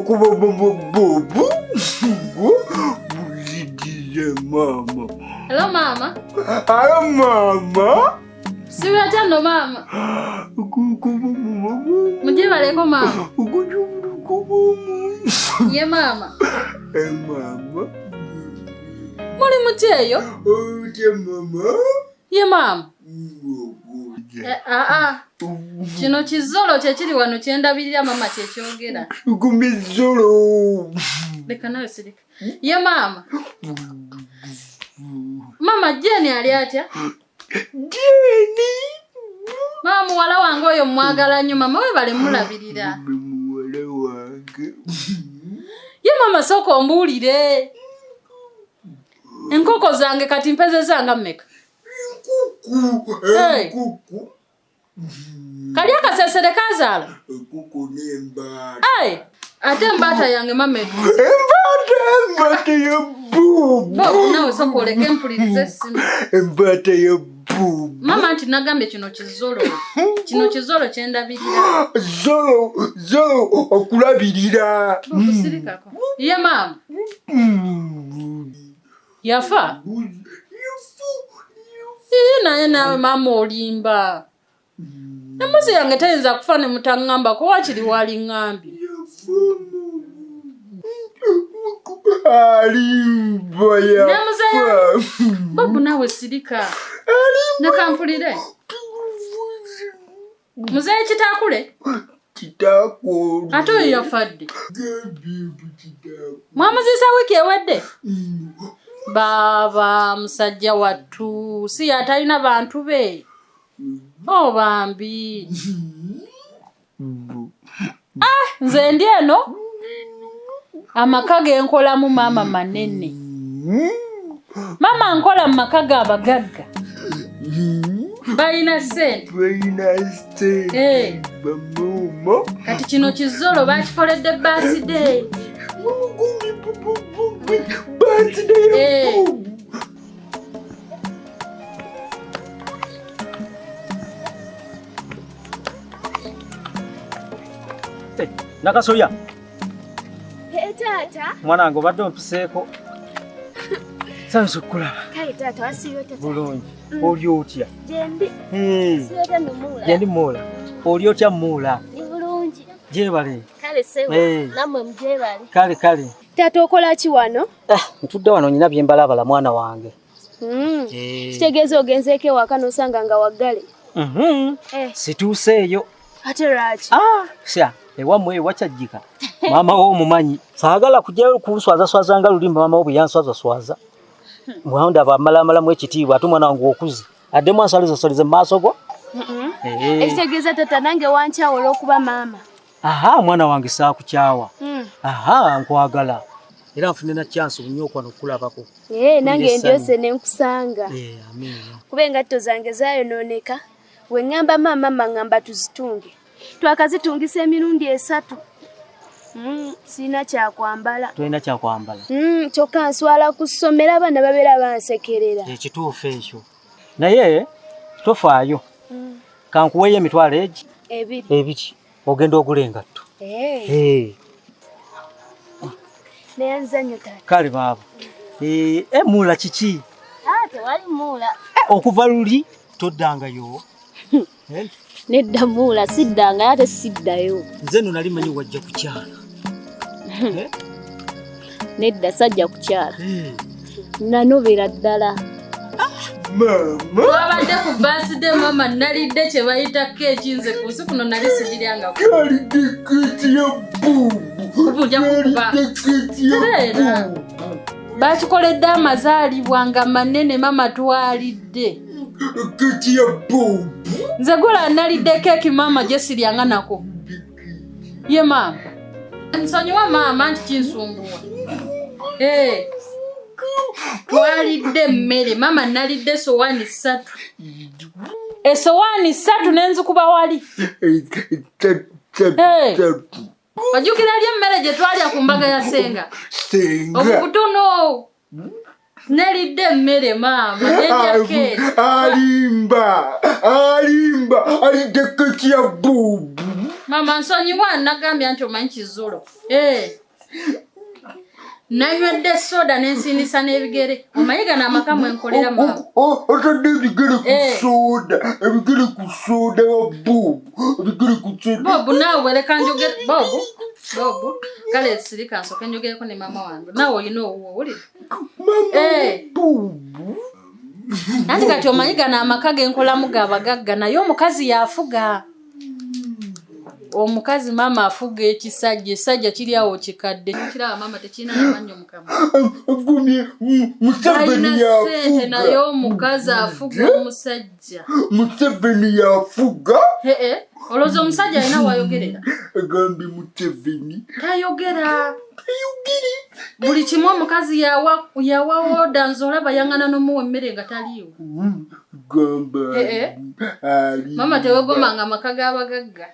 Okuba bubu buzigize maama. Hello maama. Hello maama. Siwatya no maama. Mujebaleko maama. Ye maama. Eh maama. Muli mutya eyo? Otya maama. Ye maama. Eh, ah, ah. Kino kizolo kyekiri wano kyendabirira maama kyekyogera. Gumizolo. Leka nawe sirika. Ye maama. Maama Jeni ali atya? Jeni. Maama muwala wange oyo mwagala nnyo maama webale mulabirira. Muwala wange. Ye maama sooka ombuulire. Enkoko zange kati mpezezza nga mmeka? Enkuku. Hey. Enkuku. Kali akasesere kazaala? Enkuku n'embaata. Hey! Ate embaata yange maama etuuse. Embaata, embaata ya bubu. Bob nawe sooka oleke mpulirize essimu. Embaata ya bubu. Maama nti nagambye kino kizolo. Kino kizolo kye ndabirira. Zolo, zolo okulabirira. Okusirikako. Ye maama. Yafa? Ii naye naawe maama olimba. Embuzi yange teyinza kufa ne mutaŋŋambako waakiri waliŋŋambye. Alimba yafa. Bob naawe sirika. Leka mpulire. Muzeeyi Kitaakule? Kitaakule. Ate oyo yafa ddi? Mwamuziisa wiiki ewedde? Baaba musajja wattu si y'atalina bantu be. Oh bambi. Ah, nze ndi eno amaka ge nkolamu maama manene. Maama nkola mu maka g'abagagga. Balina ssente. Balina ssente. Eh. Bamuuma. Kati kino kizolo bakikoledde birthday. Birthday. Eh. Nakasoya. Hey, taata. Mwana wange obadde ompiseeko. Nsanyuse okukulaba. Kale taata wasiibye otya? Bulungi. Oli otya? Gyendi. Hmm. Siibye otya nno Muula? Gyendi Muula. Oli otya Muula? Ndi bulungi. Gyebale. Kale ssebo. Hey. Nammwe mugyebale. Kale kale. Taata okola ki wano? Ah, ntudde wano nnina bye mbalabala mwana wange. Eh. Kitegeeza ogenzeeko ewaka n'osanga nga waggale. Mhm. Eh. Situuseeyo. Ate lwaki? Ah, sya, ewammwe eyo wakyajjika. Maama wo omumanyi. Saagala kujjayo kunswazaswaza nga luli maama wo bwe yanswazaswaza. Mwandaba amalamalamu ekitiibwa ate omwana wange okuze. Addemu answalizaswalize mu maaso go. Eh. Ekitegeeza taata nange wankyawa olw'okuba maama. Aha, mwana wange saakukyawa. Mm. Aha, nkwagala. Era nfunye na chance nnyo okwano okukulabako. Eh, nange Essanyu. ndyose ne nkusanga. Eh, amiina. Kuba engatto zange zaayonooneka. We ŋŋamba maama mma ŋŋamba tuzitunge. Twakazitungisa emirundi 3. Sirina kyakwambala. Tolina kyakwambala. Kyokka nswala ku ssomero abaana babeera bansekerera. Ekituufu ekyo. Naye tofaayo. Kankuweeyo emitwalo egi? 2. 2. Ogenda ogula engatto. Eh. Eh. Neyanza nnyo taata. Kale baaba. Eh, Muula kiki? Ah, tewali Muula. Okuva luli toddangayo. Eh? Nedda Muula, siddangayo ate siddayo. Nze nno nali mmanyi wajja kukyala. Eh? Nedda sajja kukyala. Eh. Nanobera ddala. Maama. Twabadde ku birthday maama nalidde kye bayita keeki nze ku nsi kuno nali sigiryangako. Kalidde keeki ya bubu. Bubu ojja kukuba. Kalidde keeki ya Tereera. bubu. Bakikoledde amazaalibwa nga manene maama twalidde. Keeki ya bubu. Nze gula nalidde keeki maama gye siryanga nako. Ye maama. Nsonyiwa maama nti kinsumbuwa. Eh. Twalidde emmere maama nalidde essowaani 3. Essowaani 3 ne nzikuba wali. Hey. Ojjukira ly emmere gye twalya ku mbaga ya Ssenga? Ssenga. Obutono. Nelidde emmere maama, nerya keeki. Alimba, alimba, alidde keeki ya bubu. Maama nsonyiwa nagambye nti omanyi kizulo. Nanywedde soda n'ensindisa n'ebigere. Omanyi gano amaka mwe nkolera maama. Otadde ebigere ku soda, ebigere ku soda wa Bob, ebigere ku soda. Bob naawe leka njogere. Bob, kale sirika nsooke njogereko ne maama wange. Naawe olina owuwo owulira? Mama Bob. Anti kati omanyi gano amaka ge nkolamu ga bagagga naye omukazi y'afuga. Omukazi maama afuga ekisajja, ekisajja kiri awo kikadde. Kiraba maama tekirina na mannyo mu kamwa. Agumye Museveni Balina ssente naye yafuga. omukazi afuga omusajja. Museveni yafuga. Olowooza omusajja alina w'ayogerera? Agambye Museveni. Tayogera. Buli kimu omukazi yawa wooda, nze olaba yaŋŋana n'omuwa emmere nga taliiwo. Gamba ali. Maama tewegomanga amaka g'abagagga.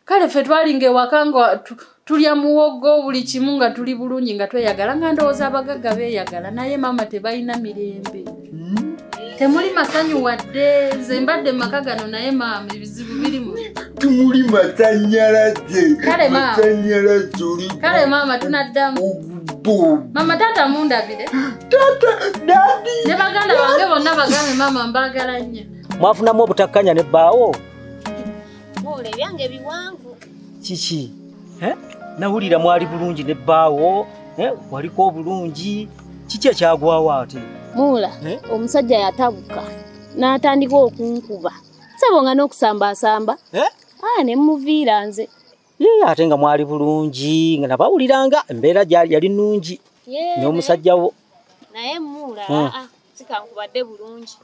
Kale ffe twalinga ewaka nga tulya muwogo buli kimu nga tuli bulungi nga tweyagala, nga ndowooza abagagga beeyagala naye maama tebalina mirembe. Temuli masanyu wadde, nze mbadde mu maka gano naye maama ebizibu birimu. Tumuli masannyalaze. Kale maama. Masannyalaze oli. Kale maama tunaddamu. Bob. Maama taata mundabire. Taata, daddy. Ne baganda bange bonna bagambe maama mbaagala nnyo. Mwafunamu obutakkanya ne bbaawo? Muula ebyange biwanvu. Kiki? Nawulira mwali bulungi ne bbaawo, waliko obulungi. Kiki ekyagwawo ate? Muula, omusajja yatabuka n'atandika okunkuba. Ssebo nga n'okusambaasamba. Ne mmuviira nze. Ye ate nga mwali bulungi, nga nabawuliranga embeera yali nnungi. N'omusajja wo. Naye Muula, sikankubadde bulungi.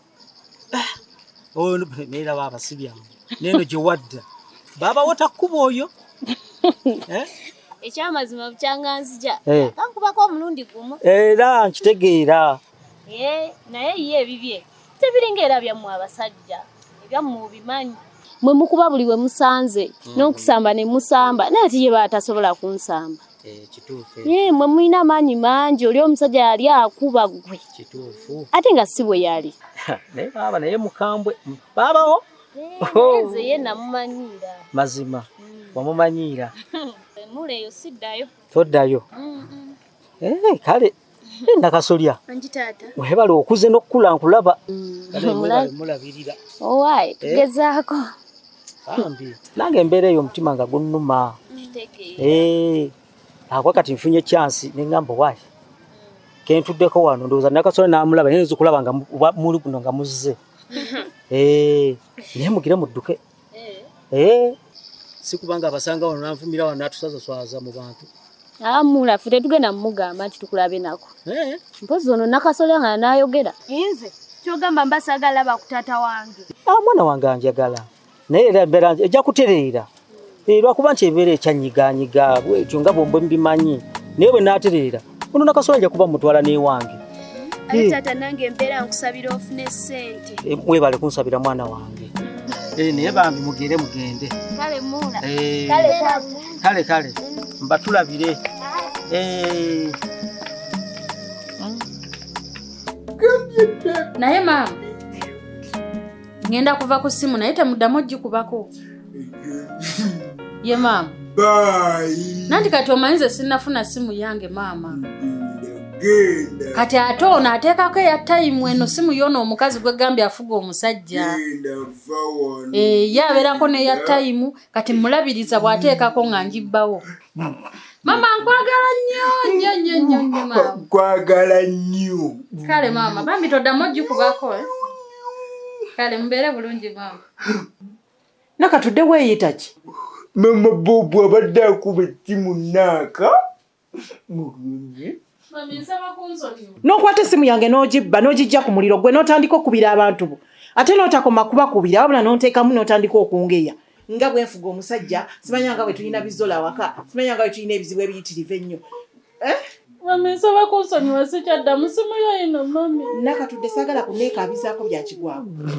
Oyo neera baabasibya. Neeno gye wadda. Baabawo takkuba oyo. Ekyamazima bukyanga nzija. Kankubako omulundi gumu. Era nkitegeera. Naye ye ebibye tebiringa era byammwe abasajja. Ebyammwe obimanyi. Mwe mukuba buli we musanze n'okusamba ne musamba, naye ate ye baatasobola kunsamba. Kituufu. Mwe mulina amaanyi mangi, oli omusajja yali akuba ggwe. Kituufu. Ate nga si bwe yali. Naye baaba naye mukambwe. Baabawo? Nze ye namumanyiira. Mazima. Wamumanyiira. Muula eyo siddayo. Toddayo. Kale. Nakasolya. Anji taata. Webale okuze n'okukula nkulaba. Kale mwebale mulabirira. Owaaye tugezaako. Bambi. Nange embeera eyo omutima nga gunnuma. Akwa kati nfunye chance ne ngamba waayi. Kentuddeko wano ndowooza Nakasolya n'amulaba naye nza okulaba nga muli kuno nga muzze. Naye mugire mudduke. Si kubanga abasanga wano n'anvumira wano n'atusazaswaza mu bantu. Muula ffe tetugenda mumugamba nti tukulabe nako. Mpozzi ono Nakasolya nga n'ayogera. Nze ky'ogamba mba saagala laba ku taata wange. Mwana wange anjagala. Naye era embeera ejja kutereera. Lwakuba nti embeera ekyanyigaanyiga bwetyo nga bwe mbimanyi. Naye bwe naatereera, ono Nakasolya ajja kuba mutwala n'ewange. Ate taata nange embeera nkusabira ofune ssente. Mwebale kunsabira mwana wange. Naye bambi mugende mugende. Kale Muula. Kale taata. Kale kale. Mbatulabire. Naye maama, ngenda kuva ku ssimu naye temuddamu ogikubako. Ye maama. Bye. Nanti kati omanyi nze sinnafuna ssimu yange maama. Genda. Kati ate ono ateekako eya tayimu eno simu y'ono omukazi gwe gambye afuga omusajja. Genda va wano. Ye abeerako n'eya tayimu kati mulabiriza bw'ateekako nga njibbawo. Maama nkwagala nnyo nnyo nnyo nnyo nnyo maama. Nkwagala nnyo. Kale maama bambi toddamu ogikubako. Kale mubeere bulungi maama. Nakatudde weeyita ki? Mama Bob abadde akuba essimu Naaka. Mulungi. Mami nsaba kunsonyiwa. N'okwata essimu yange n'ogibba n'ogijja ku muliro gwe n'otandika okukubira abantu bo. Ate n'otakoma kubakubira wabula n'onteekamu n'otandika okungeya. Nga bwe nfuga omusajja, simanya nga bwe tulina bizola awaka, simanya nga bwe tulina ebizibu ebiyitirivu ennyo. Mami nsaba kunsonyiwa sikyaddamu simu yo eno mami. Nakatudde saagala kuneekaabizaako bya kigwagwa.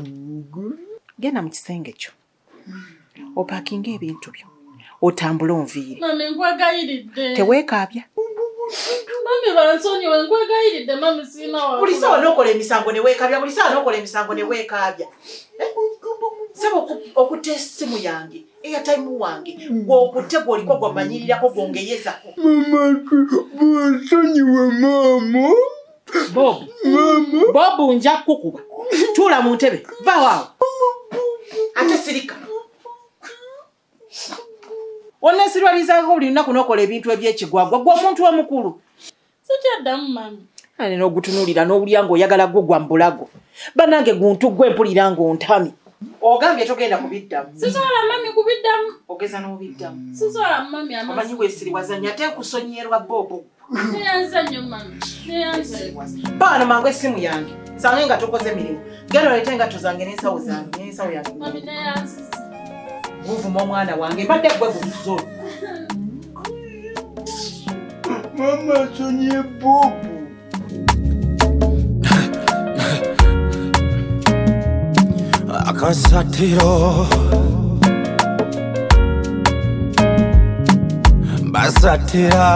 Genda mu kisenge kyo. Opaakinge ebintu byo. Otambule onviire. Mami nkwegayiridde. Teweekaabya. Mami bansonyiwe nkwegayiridde mami sirina wa. Buli ssaawa n'okola emisango ne weekaabya, buli ssaawa n'okola emisango ne weekaabya. Ssebo okutta essimu yange. Airtime wange gwokutte gwoliko gwomanyirirako gwongeyezako. Mama bwensonyiwe maama. Bob. Maama. Bob nja kukuba. Tuula mu ntebe. Vaawo awo. Ate sirika. Onneesirwalizaako buli lunaku n'okola ebintu ebyekigwagwa gwe omuntu omukulu. Sikyaddamu mami. Ane n'ogutunuulira n'owulira ng'oyagala gugwa mu bulago. Bannange guntu gwe mpulira ng'ontami. Ogambye togenda kubiddamu. Sisobola mami kubiddamu. Ogeza n'obiddamu. Sisobola mami Omanyi amazzi. weesiriwazanya ate nkusonyerwa Bobo. Neyanza nnyo mami. Neyanza. Paano mangu essimu yange. Nsange nga tokoze mirimu. Genda oleete engatto zange n'ensawo zange n'ensawo yange. Mami neyanziza. Guvuma omwana wange mbadde gwe guzolo. Mama asonyiye Bobu. Akasatiro basatira.